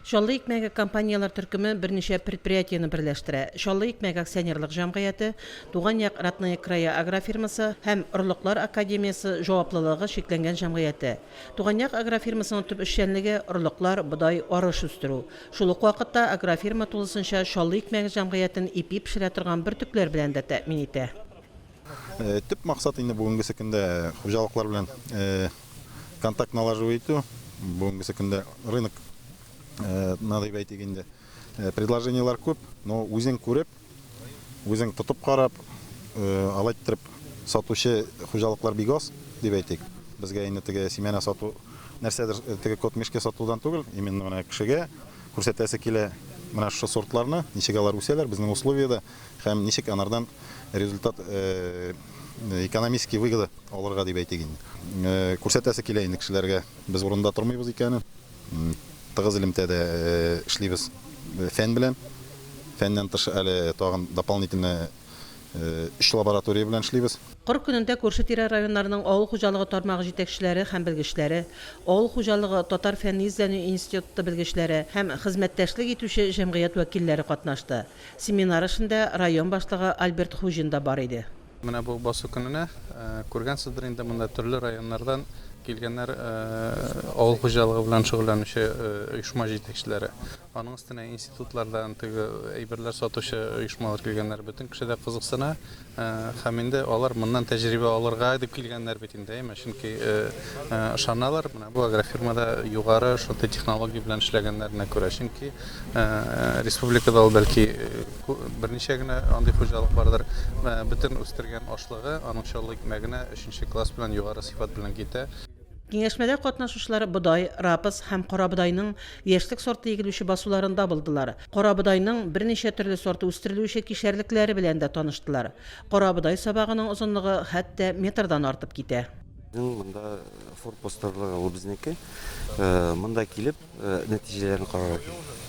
Чаллы икмәге компанияләр төркеме берничә предприятиене берләштерә, Чаллы икмәге акционерлык җәмгыяте, Туган як Родные края агрофирмасы һәм Орлыклар академиясе җаваплылыгы чикләнгән җәмгыяте. Туган як агрофирмасының төп эшчәнлеге, орлыклар, бодай, арыш үстерү. Шул ук вакытта агрофирма тулысынча Чаллы икмәге җәмгыятен ипи пешерә торган бөртекләр белән дә тәэмин итә. Төп максат инде бүгенгесе көндә хуҗалыклар белән контакт налаживать итү. Бүгенгесе көндә рынок на дип әйтик инде. Предложениеләр күп, но үзең күреп, үзең тотып карап, алай иттереп сатучы хуҗалыклар бик аз дип әйтик. Безгә инде теге семена сату нәрсәдер теге кот мешке сатудан түгел, именно менә кешегә күрсәтәсе килә менә шушы сортларны, ничек алар үсәләр безнең условиядә. Һәм ничек анардан результат, экономический выгода алырга дип әйтик инде. Күрсәтәсе килә инде кешеләргә, без урында тормыйбыз икәнен. Тыгыз элемтәдә эшлибез фән белән. Фәннән тыш әле тагын дополнительно өч лаборатория белән эшлибез. Кыр көнендә күрше-тирә районнарның авыл хуҗалыгы тармагы җитәкчеләре һәм белгечләре, Авыл хуҗалыгы татар фәнни-эзләнү институты белгечләре һәм хезмәттәшлек итүче җәмгыять вәкилләре катнашты. Семинар эшендә район башлыгы Альберт Хуҗин да бар иде. Менә бу басу көненә, күргәнсездер инде, монда төрле районнардан килгәннәр авыл хуҗалыгы белән шөгыльләнүче оешма җитәкчеләре. Аның өстенә институтлардан теге әйберләр сатучы оешмалар килгәннәр. Бөтен кеше дә кызыксына. Һәм инде алар моннан тәҗрибә алырга дип килгәннәр бит инде, әйме? Чөнки ышаналар, менә бу агрофирмада югары шундый технология белән эшләгәннәренә күрә. Чөнки республикада ул бәлки берничә генә андый хуҗалык бардыр. Бөтен үстергән ашлыгы аның Чаллы икмәгенә өченче класс белән югары сыйфат белән китә. Киңәшмәдә катнашучылар бодай, рапс һәм карабодайның яшьлек сорты игелүче басуларында булдылар. Карабодайның берничә төрле сорты үстерелүче кишәрлекләре белән дә таныштылар. Карабодай сабагының озынлыгы хәтта метрдан артып китә. Безнең монда форпост тарлыгы, ул безнеке. Монда килеп, нәтиҗәләрен карарга кирәк.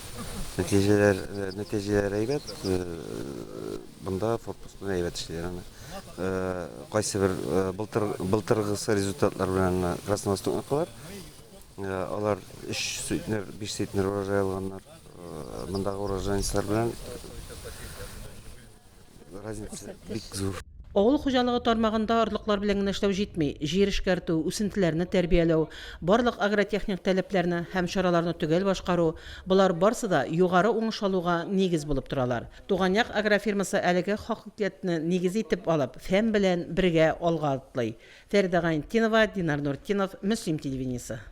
Нәтиҗәләр, нәтиҗәләр әйбәт. Монда форпост белән әйбәт эшлиләр аны. Кайсы бер былтыр былтыргысы результатлар белән Красновостокныкылар. Алар 3 центнер, 5 центнер урожай алганнар. Мондагы урожайностьлар белән разница бик зур. Авыл хуҗалыгы тармагында орлыклар белән генә эшләү җитми, җир эшкәртү, үсентеләрне тәрбияләү, барлык агротехник таләпләрне һәм чараларны төгәл башкару, болар барсы да югары уңыш алуга нигез булып торалар. Туган як агрофирмасы әлеге хакыйкатьне нигез итеп алып, фән белән бергә алга атлый. Фәридә Гайнетдинова, Динар Нуртдинов, Мөслим телевидениесе.